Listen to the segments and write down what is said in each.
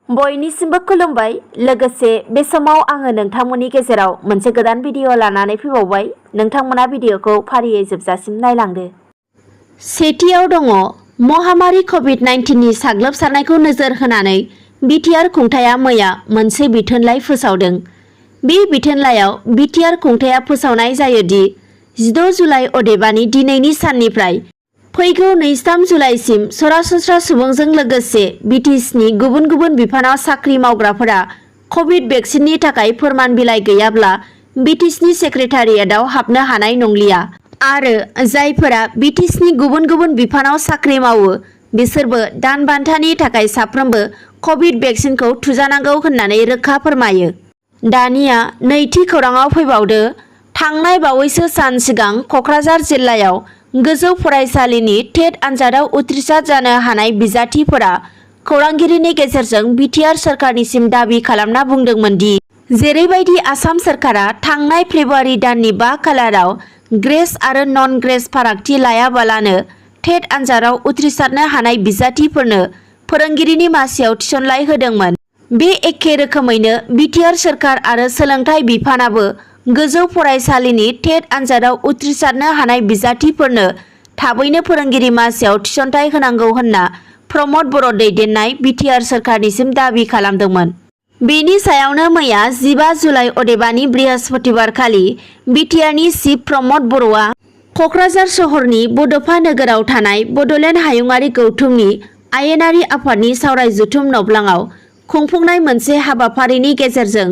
बयनिसिमबो खुलुमबाय। लोगोसे बे समाव आङो नोंथांमोननि गेजेराव मोनसे गोदान भिडिअ लानानै फैबावबाय। नोंथांमोना भिडिअखौ फारियै जोबजासिम नायलांदो। सेथियाव दङ महामारी कभिड-19 नि साग्लोबसारनायखौ नोजोर होनानै बिटिआर खुंथाया मैया मोनसे बिथोनलाइ फोसावदों। बे बिथोनलाइयाव बिटिआर खुंथाया फोसावनाय जायोदि 16 जुलाइ अदेबानि दिनैनि साननिफ्राय फैगौ 2-3 जुलाइसिम सरासनस्रा सुबुंजों लोगोसे बिटिसिनि गुबुन गुबुन बिफानाव साख्रि मावग्राफोरा कभिड भेक्सिननि थाखाय फोरमान बिलाइ गैयाब्ला बिटिसिनि सेक्रेटारियेटआव हाबनो हानाय नंलिया आरो जायफोरा बिटिसिनि गुबुन गुबुन बिफानाव साख्रि मावो बिसोरबो दान बान्थानि थाखाय साफ्रोमबो कभिड भेक्सिनखौ थुजानांगौ होननानै रोखा फोरमायो। दानिया नैथि खौराङाव फैबावदो। थांनाय बावैसो सान सिगां कक्राझार जिल्लायाव गोजौ फरायसालिनि टेट आनजादाव उथ्रिसार जानो हानाय बिजाथिफोरा खौरांगिरिनि गेजेरजों बिटिआर सोरखारनिसिम दाबि खालामना बुंदोंमोन दि जेरैबायदि आसाम सोरखारा थांनाय फेब्रुवारि दाननि 5 खालाराव ग्रेस आरो नन ग्रेस फारागथि लायाबालानो टेट आनजादाव उथ्रिसारनो हानाय बिजाथिफोरनो फोरोंगिरिनि मासियाव थिसनलाइ होदोंमोन, बे एखे रोखोमैनो बिटिआर सोरखार आरो सोलोंथाइ बिफानाबो गोजौ फरायसालिनि टेट आनजादाव उथ्रिसारनो हानाय बिजाथिफोरनो थाबैनो फोरोंगिरि मासियाव थिसनथाइ होनांगौ होनना प्रमद बर' दैदेननाय बिटिआर सोरखारनिसिम दाबि खालामदोंमोन। बेनि सायावनो मैया 15 जुलाइ अदेबानि बृहस्पतिबारखालि बिटिआरनि चिफ प्रमद बर'आ कक्राझार सहरनि बड'फा नोगोराव थानाय बड'लेण्ड हायुङारि गौथुमनि आयेनारि आफादनि सावराय जथुम नब्लाङाव खुंफुंनाय मोनसे हाबाफारिनि गेजेरजों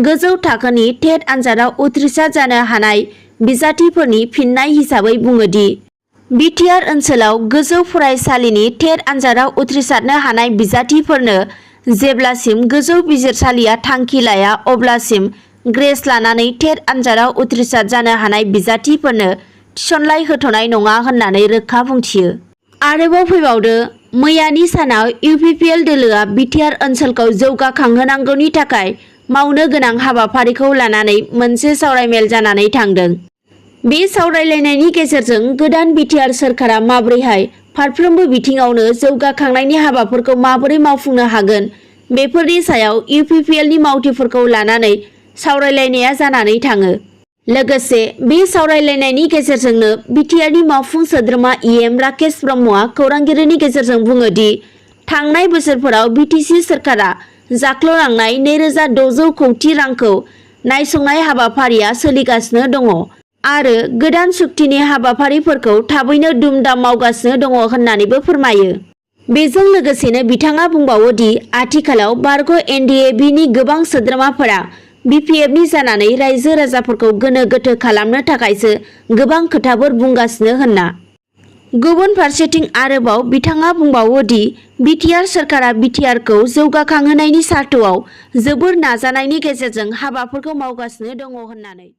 गोजौ थाखोनि टेट आनजादाव उथ्रिसार जानो हानाय बिजाथिफोरनि फिननाय हिसाबै बुङोदि बिटिआर ओनसोलाव गोजौ फरायसालिनि टेट आनजादाव उथ्रिसारनो हानाय बिजाथिफोरनो जेब्लासिम गोजौ बिजिरसालिया थांखि लाया अब्लासिम ग्रेस लानानै टेट आनजादाव उथ्रिसार जानो हानाय बिजाथिफोरनो थिसनलाइ होथ'नाय नङा होननानै रोखा बुंथियो। आरोबाव फैबावदो। मैयानि सानाव इउपिपिएल दोलोआ बिटिआर ओनसोलखौ जौगाखांहोनांगौनि थाखाय मावनो गोनां हाबाफारिखौ लानानै मोनसे सावरायमेल जानानै थांदों। बे सावरायलायनायनि गेजेरजों गोदान बिटिआर सोरखारा माबोरैहाय फारफ्रोमबो बिथिङावनो जौगाखांनायनि हाबाफोरखौ माबोरै मावफुंनो हागोन बेफोरनि सायाव इउपिपिएलनि मावथिफोरखौ लानानै सावरायलायनाया जानानै थाङो। लोगोसे बे सावरायलायनायनि गेजेरजोंनो बिटिआरनि मावफुं सोद्रोमा इएम राकेश ब्रह्मआ खौरांगिरिनि गेजेरजों बुङोदि थांनाय बोसोरफोराव बिटिसि सोरखारा जाख्ल'लांनाय 2600 कौटि रांखौ नायसंनाय हाबाफारिया सोलिगासिनो दङ आरो गोदान सुक्तिनि हाबाफारिफोरखौ थाबैनो दुम-दाम मावगासिनो दङ होननानैबो फोरमायो। बेजों लोगोसेनो बिथाङा बुंबावो दि आथिखालाव बारग' एनडिएबिनि गोबां सोद्रोमाफोरा बिपिएफनि जानानै रायजो राजाफोरखौ गोनो गोथो खालामनो थाखायसो गोबां खोथाफोर बुंगासिनो होनना। गुबुन फारसेथिं आरोबाव बिथाङा बुंबावो दि बिटिआर सोरखारा बिटिआरखौ जौगाखांहोनायनि सार्थआव जोबोर नाजानायनि गेजेरजों हाबाफोरखौ मावगासिनो दङ होननानै।